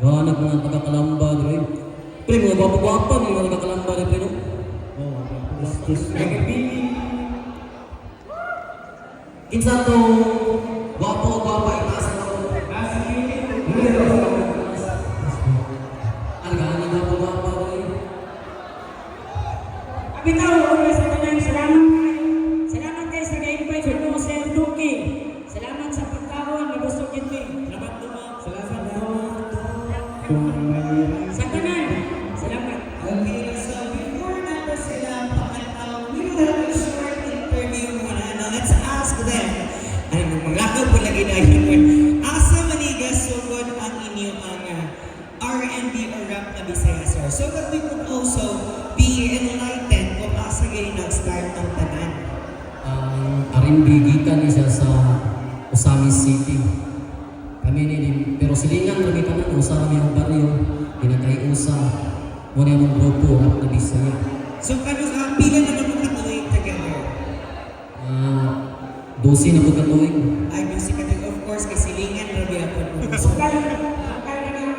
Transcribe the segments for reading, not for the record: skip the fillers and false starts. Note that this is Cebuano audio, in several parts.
Ganag mga taga-Kalamba dire. Pre, mga gwapo-gwapo ni mga taga-Kalamba dire, pre, no? Oh, excuse. Kinsa to gwapo o gwapa, itaas ang ako. Ano ka, ano gwapo gwapa dire? Abitaw, una sa tanan, salamat kayo. Salamat kayo sa ga-invite sa mo, Sir Duki. Salamat sa pagkaon, nabusog yun ni. Salamat naman. Sa tanan, salamat. Okay, so before nato sila pakantang, we will have a short interview muna. Now, let's ask them. Ano, maglakaw po lagi na yun. Asa maniga sugod ang inyong ang R&B or rap na Bisaya, sir? So that we could also be enlightened kung asa gani nag-start ang tanan. Ang R&B gikan ni siya sa Osamis City. Kami ni din, pero silingan kami tanan, usa kami ang baryo, ginakay usa. Mo ni among grupo rap na Bisaya. So, kano pila na naman katuig together? Ah, 12 na po katuig. Ay, music of course, kay silingan, rabi ako. Lokal, lokal na lang.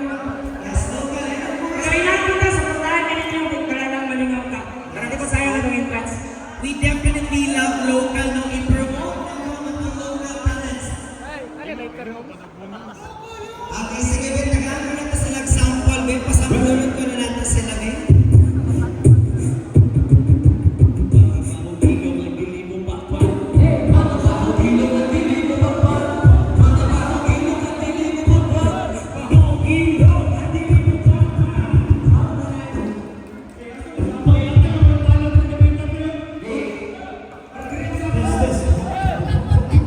Yes, local, and of course, Pero inahan kita, suportahan ka ninyo, kung malingaw ka. Para di ko sayang ang entrance. we definitely love local, no? I-promote na ang mga local talents. Okay, sige, Ben. Tagaan ko na ito sila example, Ben. Pasampulon ko na natin sila, Ben.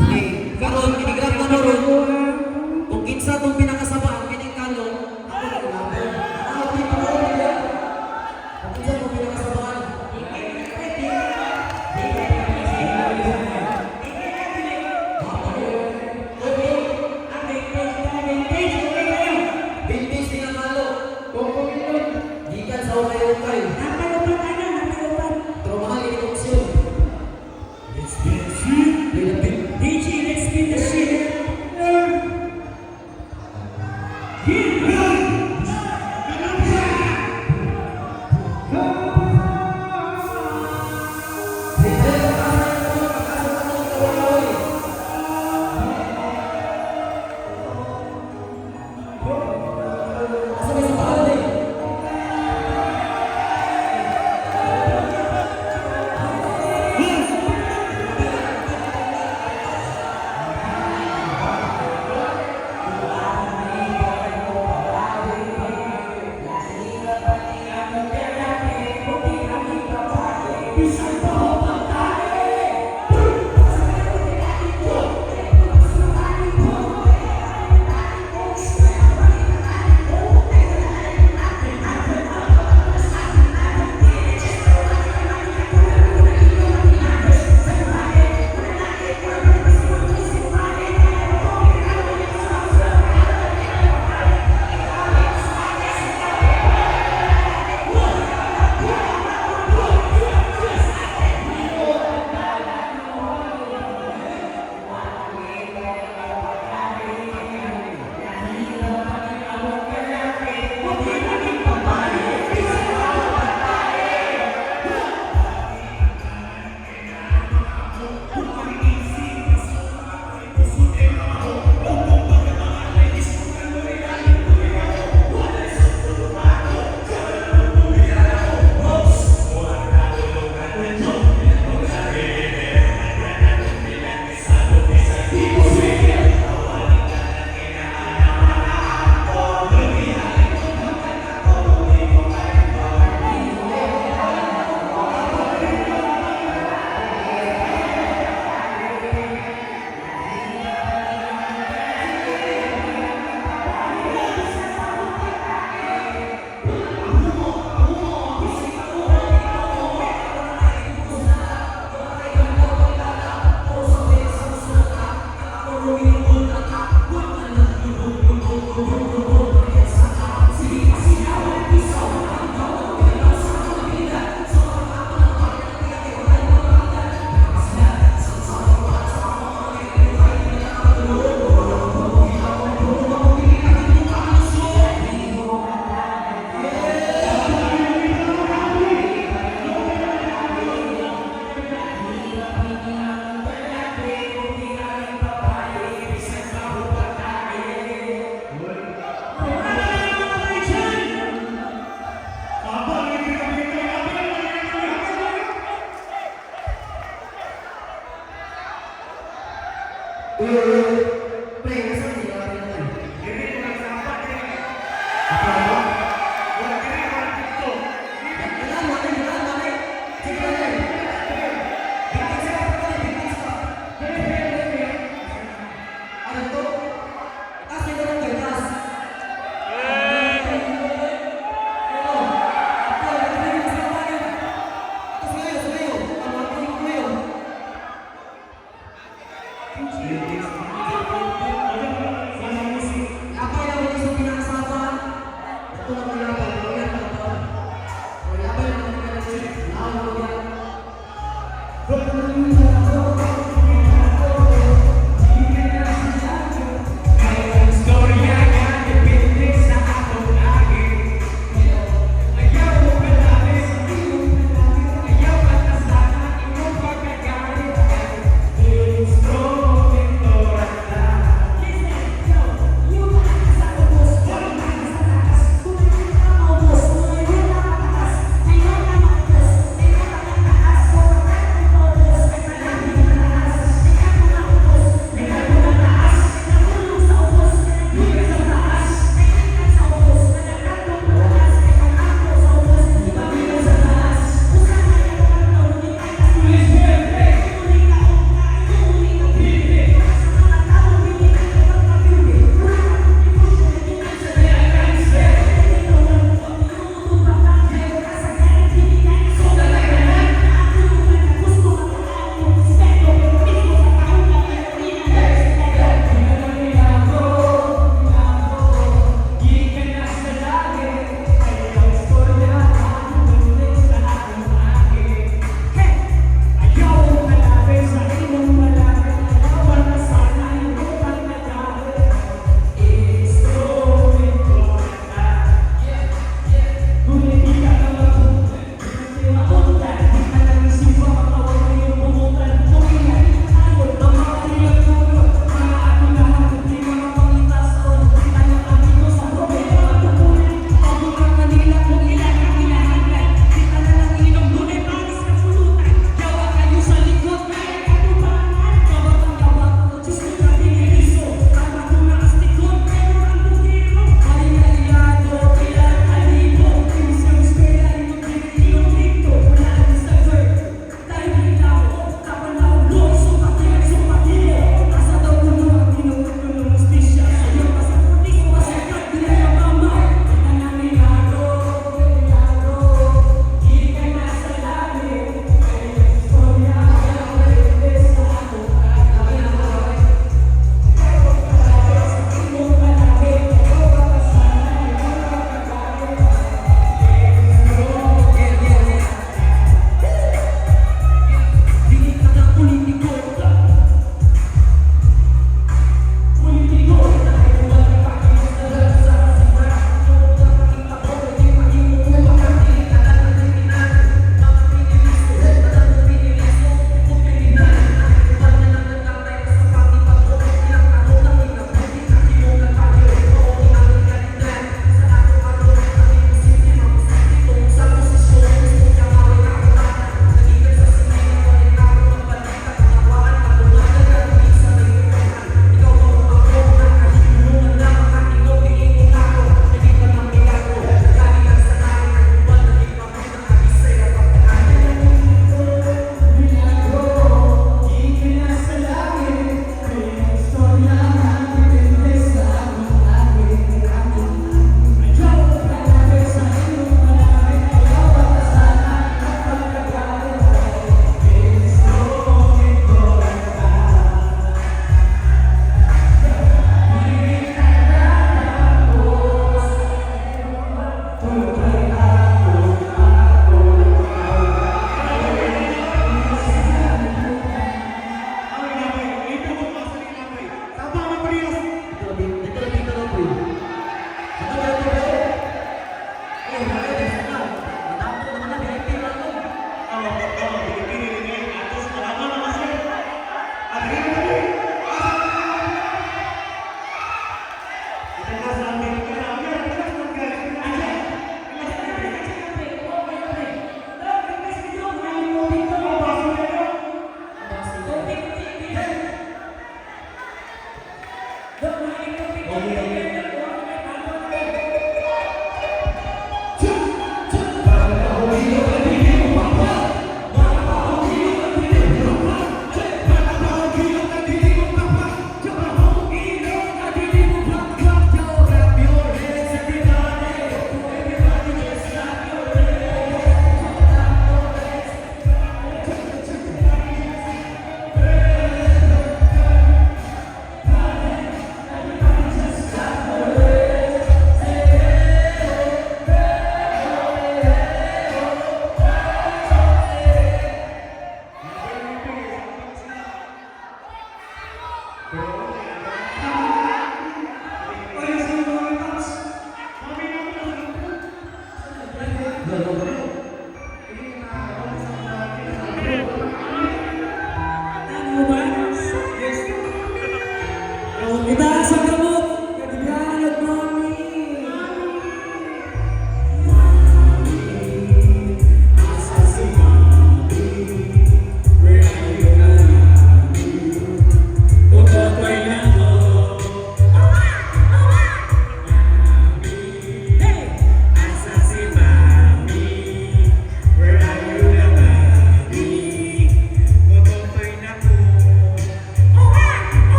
Okay, karon kinigrab na ron. Kung kinsa tong pinakasabaan kining kalong, ako na ilabon. Ako di pa nila. Kung kinsa tong pinakasabaan. Bilbis pinakalo. Gikan sa ukay-ukay. Napalupat, ano, napalupat. Pero mahal ini opsyon. Let's be DJ, let's spin the shit. Asa may sa eh?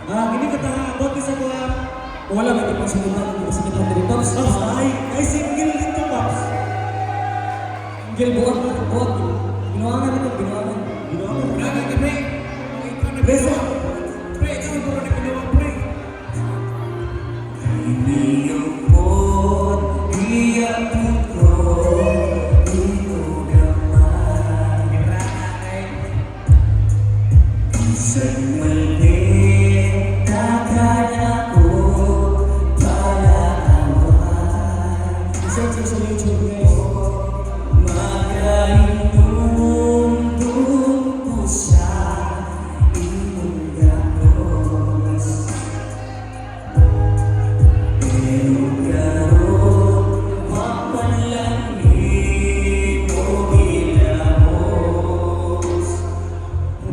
Ah, gini ka taha, abot ni sa kuha. Wala ba ito sa lugar sa kita diri, Paps? Paps, ay, ay single dito, Paps. Single buwag buwag. Binuangan ito, binuangan. Binuangan. Grabe ka, pre. Ikaw na Pre, sa- Pre, ikaw na puro na binuang, pre. Iniyupot, iyapon ko, ito gamay. Isang maliit na kaya ko palaawan. I-search ko sa YouTube, guys. Makainumdum ko sa imong gapos. Pero karon, wa man lang nimo gilamos.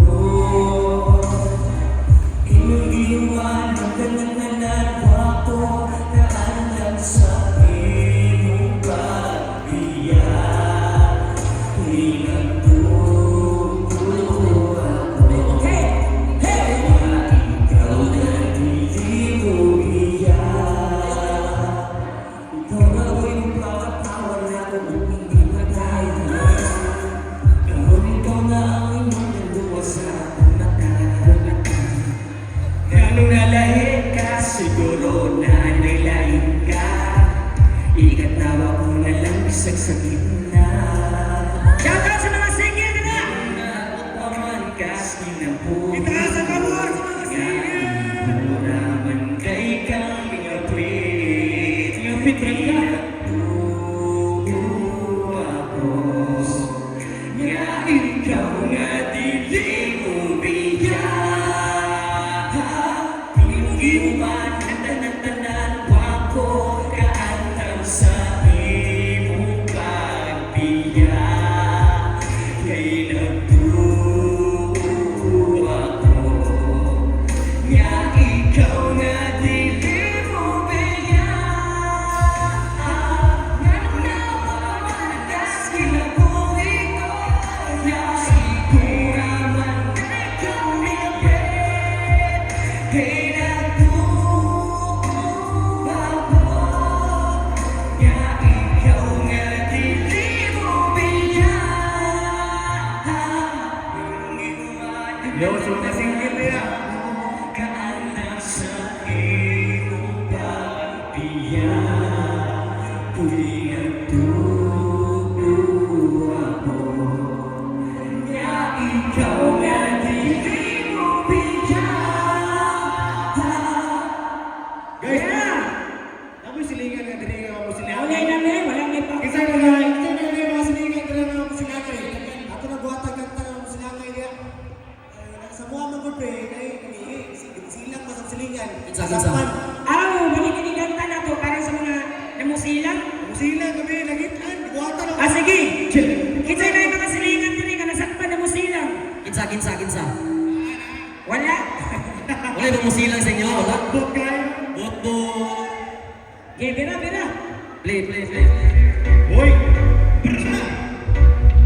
Oh, imong giwan ang kananganan, wa ko naandam sa imong pagbiya. Hinagtutuwa ako. Hey! Hey! Ikaw na dili ko iya. Ikaw na ako'y magpapatawa na kung hindi matay. Karon ikaw na ang imong naluwa sa akong mata. Nganong nalahi ka, siguro na nalain ka. Ikatawa ko na lang bisag sa gitna. Shout out sa mga single na! Pamangkas kinabuhi. Itaas ang kamor sa mga single! Muraman kay kang ngapit. Ngapit rin ka. Pinatuwa ko nga ikaw nga dili mo biya. Iwan ang tanan-tanan, wa ko kaandam sa imong pagbiya. Kay nagtuwa ko nga ikaw nga dili mo biya. Nanawawanas kinabuhi ko na sigura man kay kang ngapit. Kay nagtuwa ko nga ikaw nga dili mo biya. Yo, sa mga single niya. Kaandam sa imong pagbiya. Puli ang tuwa ko nga ikaw nga dili mo biya. Guys, Yeah! amoy silingan nga diri nga mo silingan. Naulay na eh, walang may pa. Kinsa na guys? Kinsa na guys mga silingan diri nga mga silangay. Ato na buhatag kanta nga mga silangay diya. Ay, sa buha man gud pre kay silang ba sa silingan. Kinsa, kinsa? Sapan. Aw, balik ini kanta na to para sa mga namusilang. Musilang kami nagitan, buhatan ako. Ah, sige! Kinsa na yung mga silingan diri nga nasakpan na musilang? Kinsa, kinsa, kinsa. Wala. Wala ibang musilang sa inyo, wala? Bot kayo. Bot bot. Okay, bira, bira. Play, play, play. Hoy! Brr!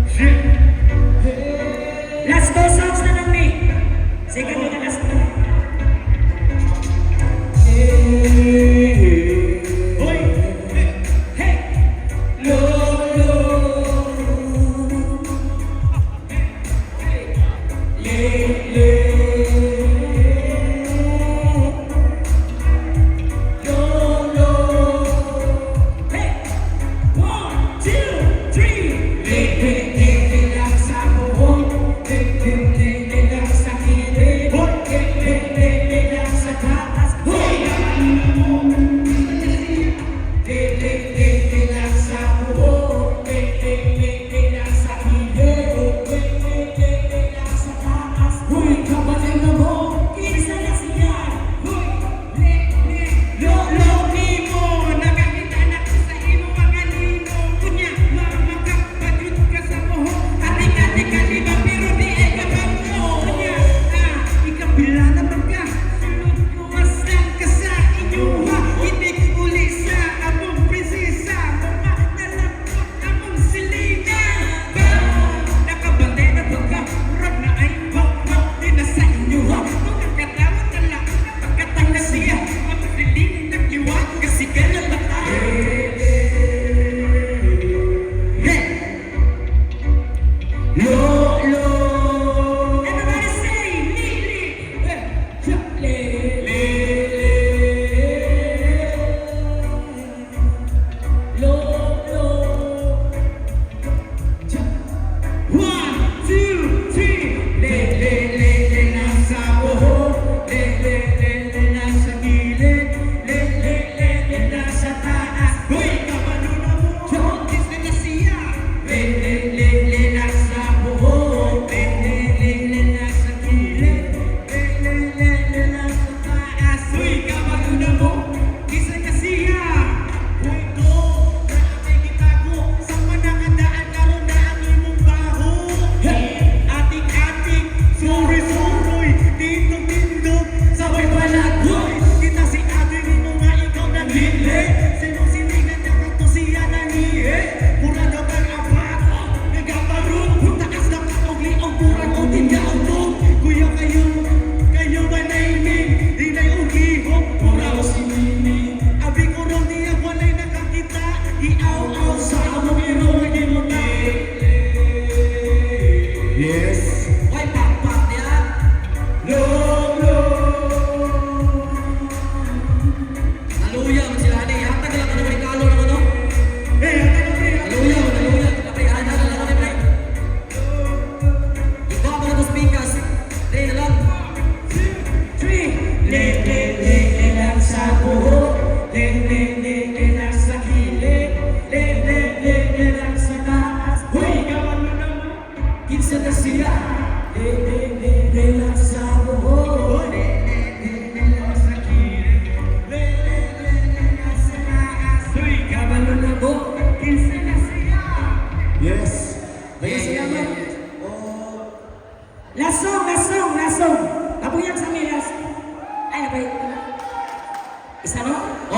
Shit! Last two songs na lang ni. Second na last two. Hoy! Hey! Lolo. Le, le. Lolo. Hey! One, two, three! Le, le, le, le lang sa buhok. Le, le, le, le lang sa kilig.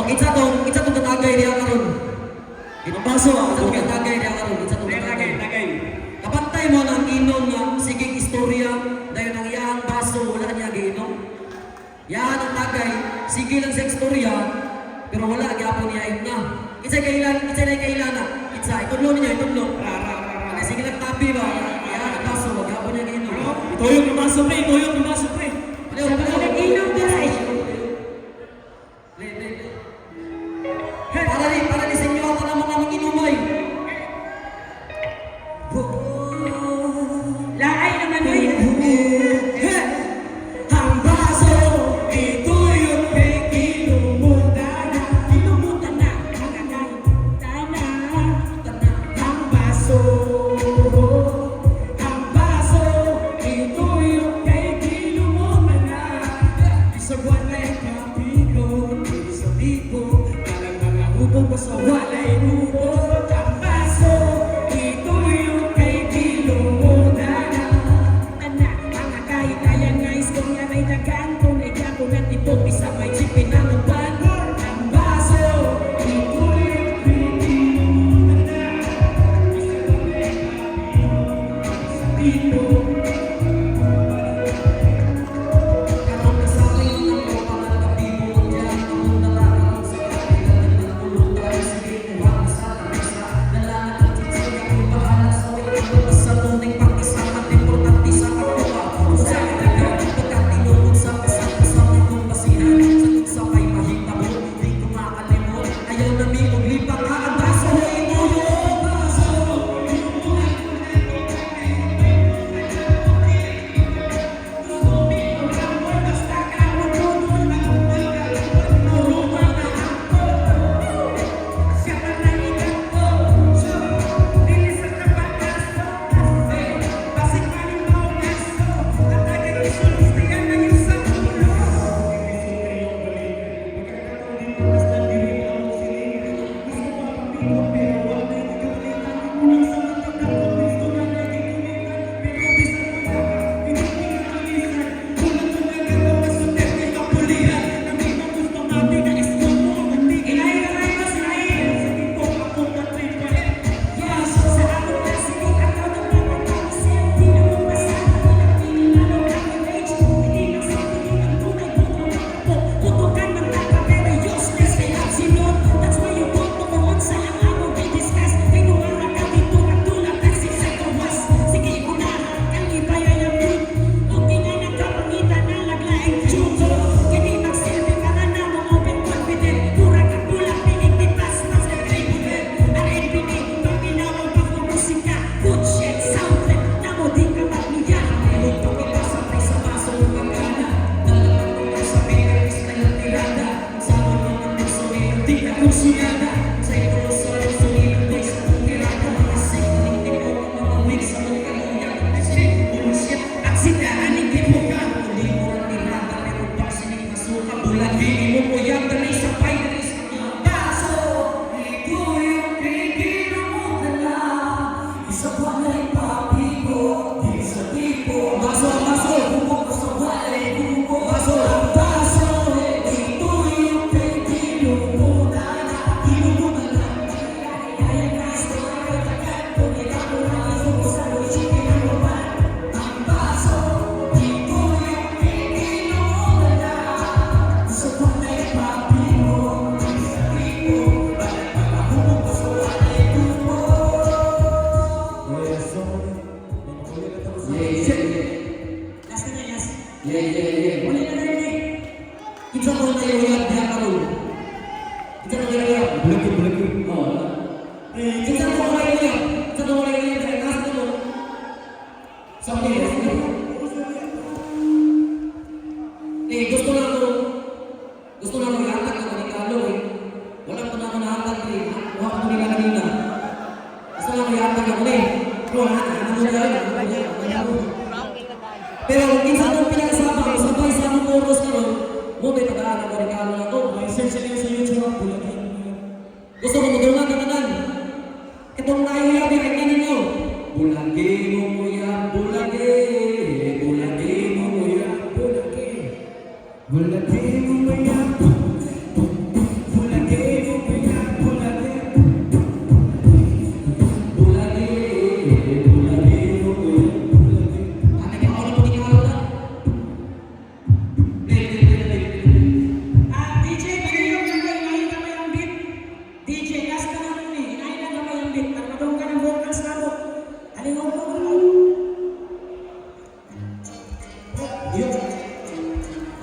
Kinsa tong tatagay diha karon? Ang baso ah. Kinsa tong tatagay diha karon? Kinsa tong Tagay, tatagay? tagay. Kapantay mo na ang inom nga sige istorya dayon ang iyang baso wala niya giinom. Yahan ang tagay, sige lang sa istorya pero wala gyapon niya na. Kinsa kailan, kinsa na kailan na? Kinsa itudlo ninyo, itudlo. Ra. Sige lang tabi ba? Yahan ang baso, wala gyapon niya giinom. Ituyok ng baso, pre. Ituyok ng baso, pre. Paliw, Sa mga paliw. nag-inom dira eh. Play, play, play. Para ni sa inyo ako ng mga manginumay. Laay naman oy. Ang baso, ituyok kay kinumutan na. Kinumutan na ang agay. Tana. Tana. Ang baso, ang baso, ituyok kay kinumutan na. Sa walay kapigo, sa tipo, talang mga hubog sa walay lubog. Ang baso, ituyok kay kinumutan na. Tana. Ang agay kaya nga istorya na dagan kung ikaw na tipo isa may chipin na lupan. Ang baso, ituyok kay kinumutan na. Sa walay kapigo, sa tipo. Karon kasama yung ang tropa nga nakabibo dyan, among nalakaron sa kapitan ng nagulong tayo sige kuha sa kamisa. Nalangan ang chichirya kung bahala sa ito sa tunay pag-isa at importante sa kapwa. Usa ka dagat pagkatinuod sa kasang-kasang itong basihan. Sa sa kay mahitabo, di ko makalimot. Ayaw na mi og lipat ha ang baso ituyo. Baso. Ilay kamay ko sila. Sa among nasinig ang kautang di na mo basta Putukan ng taka pero useless kay Absinot. That's why you don't know kung unsa ang among gidiscuss. Kay nuwara ka dito nagtulak taxi sa gawas. Sige unahan kang ibayayabot. Okay na nagkapangita na laglaing chuto. Kay di magsilbi ka nga na mo open confident. Pura ka pula pinig pas mas nagtributan. RNB ni paminawang pa ko musika. Good shit sound trip na mo di ka magluya. Meron pa kita sabay sa baso ng pagkana. Dalaman ko sa pinagis na yung tirada. Sa mga nagsuwi, di na konsulada. Sa ito sa suwi, di sa tirada. Mga sikling di ko mga wig sa mga kaluya. Shit, bullshit, at sitaan hindi mo ka. Hindi mo ang tirada, pero pa sining masuka. Bulag, hindi mo ko yan, dali sa pay, dali sa baso. Ito yung piginutan na. Isa pa na ipapigo, di sa tipo. Baso, baso, bubog ko sa walay, bubog. Baso, baso, ito yung piginutan na. Piginutan na. Ang baso, ito yung piginutan na. Sa walay papigo, di sa tipo. Bubog ko sa walay, bubog. Yeah, yeah, yeah. Last na last. Yeah. Uli na rin eh. Kinsa ko na yung uyab diha karon? Kinsa ko na uyab? Bulagi, bulagi. Oo. Kinsa ko na yung uyab? Kinsa ko na yung uyab? Kaya nasa ko. Sa akin, sige. Eh, gusto na ako ihatag ng regalo eh. Wala ko na ako nahatag eh. Kuha ko nila kanina. Gusto na ako ihatag ako eh. Pero wala na, ano na yun? Ano na yun? Ano na yun? Pero kinsa itong pinakasama, sabay sa among oras karon, mo may tagaan ang regalo na to. May search na sa YouTube, bulagi. Gusto ko mudungan ng tanan. Katong naiyab yung kanya ninyo. Bulagi mo kuya, bulagi. Bulagi mo kuya, bulagi. Bulagi mo maya.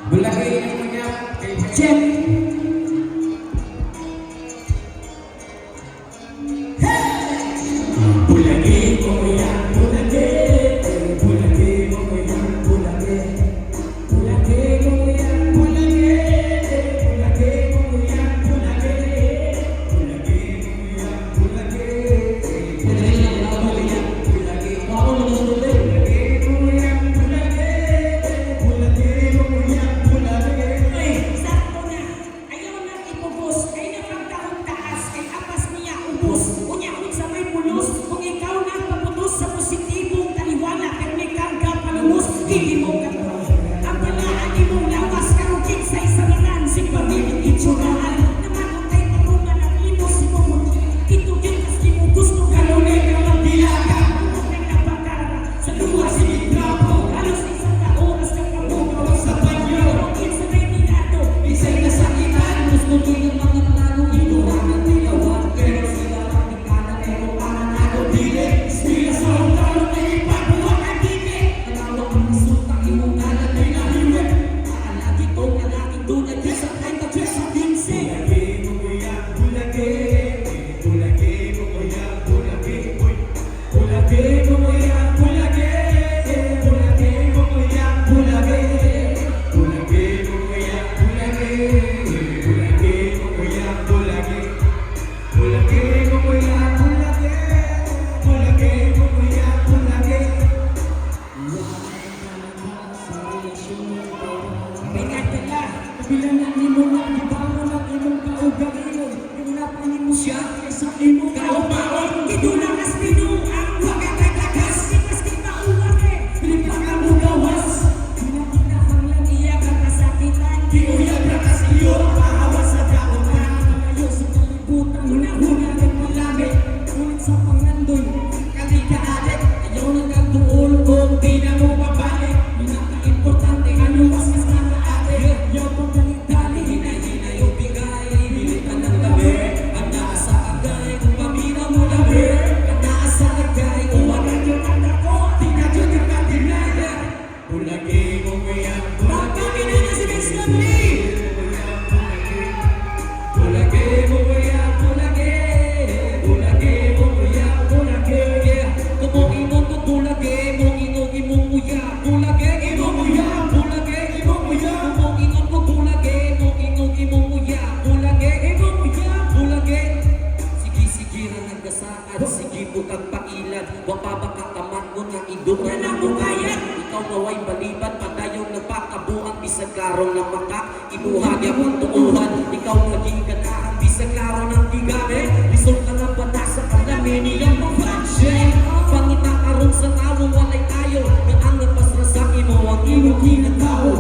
Bulagay ang mga Check. Bulagi mo yan, bulagi. Bulagi mo yan, bulagi. Bulagi mo yan, bulagi. Bulagi mo yan, bulagi. Bulagi mo yan, bulagi. Bulagi mo yan, bulagi. Bulagi mo yan, bulagi. Bulagi mo yan, bulagi. Uy, sakto na. Ayaw na ipubos. Kay nakagtaong taas. Kay apas niya ubos. Unya unsa may pulos. Kung ikaw na paputos sa positibong taliwala, pero may karga palumos, dili mo kapulos. Ang balaan imong lawas karon kinsay samaran si pamilyang itsuraan. Naman kay tarungan ang imo si mong ito yun kas mo gusto kanunay ka magbilaga. Unang napakara sa luha si Grapo. Halos isang ka oras ka kabugaw sa banyo. Pero kinsa may minato, Isa'y nasakitan, gusto nilang mga plano, inuha ng dilawan. Pero sila ang bintana, pero pananalo, dili. Sila sa utalo, may ipabuwag ang dili. Nanawa ang resulta, imong ngalan ay nahiwit. Paalagi tong lalaking dunay, sa 30, sa 15. Bulagi mo yan, bulagi. Bulagi mo yan, bulagi. Uy. Bulagi mo yan, bulagi. Bulagi mo yan, bulagi. Bulagi mo yan, bulagi. Bulagi mo yan, bulagi. Bulagi mo yan, bulagi. Bulagi mo yan, bulagi. Pinagdala, kabila na nimo na gibangon ang imong kaugalingon. Giunapan nimo siya kaysa imong kaumaon. Gidula kas binuang wakakatakas. Di maski mauwag eh, pilipa ka mo gawas. Ginakinahanglan iya kang kasakitan. Giuyab ra kas iyo, pahawa sa daotan. Malayo sa kalibutan, huna-huna nagmalami. Ngunit sa pangandoy, Kalika-adik, Ayaw na kagduol kung di na mo mabalik. Pinaka-importante, ano mas mas nakaate. Yaw pang dali-dali, hinay-hinay o bigay. Pilitan ng labi, ang nasa agay. Kung pamina mo labi, ang nasa lagay. Kung wala Wala yun ang dako, Di na jud nagpatinaya. Bulagi mo yan, Pagkamin na si Vince Lee! Bulagi mo yan, bulagi. Bulagi mo yan, bulagi. Yeah. Kung mo ingon ko bulagi, mo ingog imong uya. Bulagi, imong uya. Bulagi, imong uya. Kung mo ingon ko bulagi, mo ingog imong uya. Bulagi, imong uya. Bulagi. Sige, sige ra nagkasaad. Sige po kag pailad. Wa pa ba katamat mo nga idura Wala mo kaya. Ikaw nga way baliban, padayong nagpakabuang bisag klarong na maka, imuha gyapon tuuhan. Ikaw nga giganahan, bisag klaro ng gigame. Lisod ka na ba sa kalami nilang mapansin. Pangita karon sa tawo, walay tayo. Nga ang napasra sa imo, ang imong ginatao.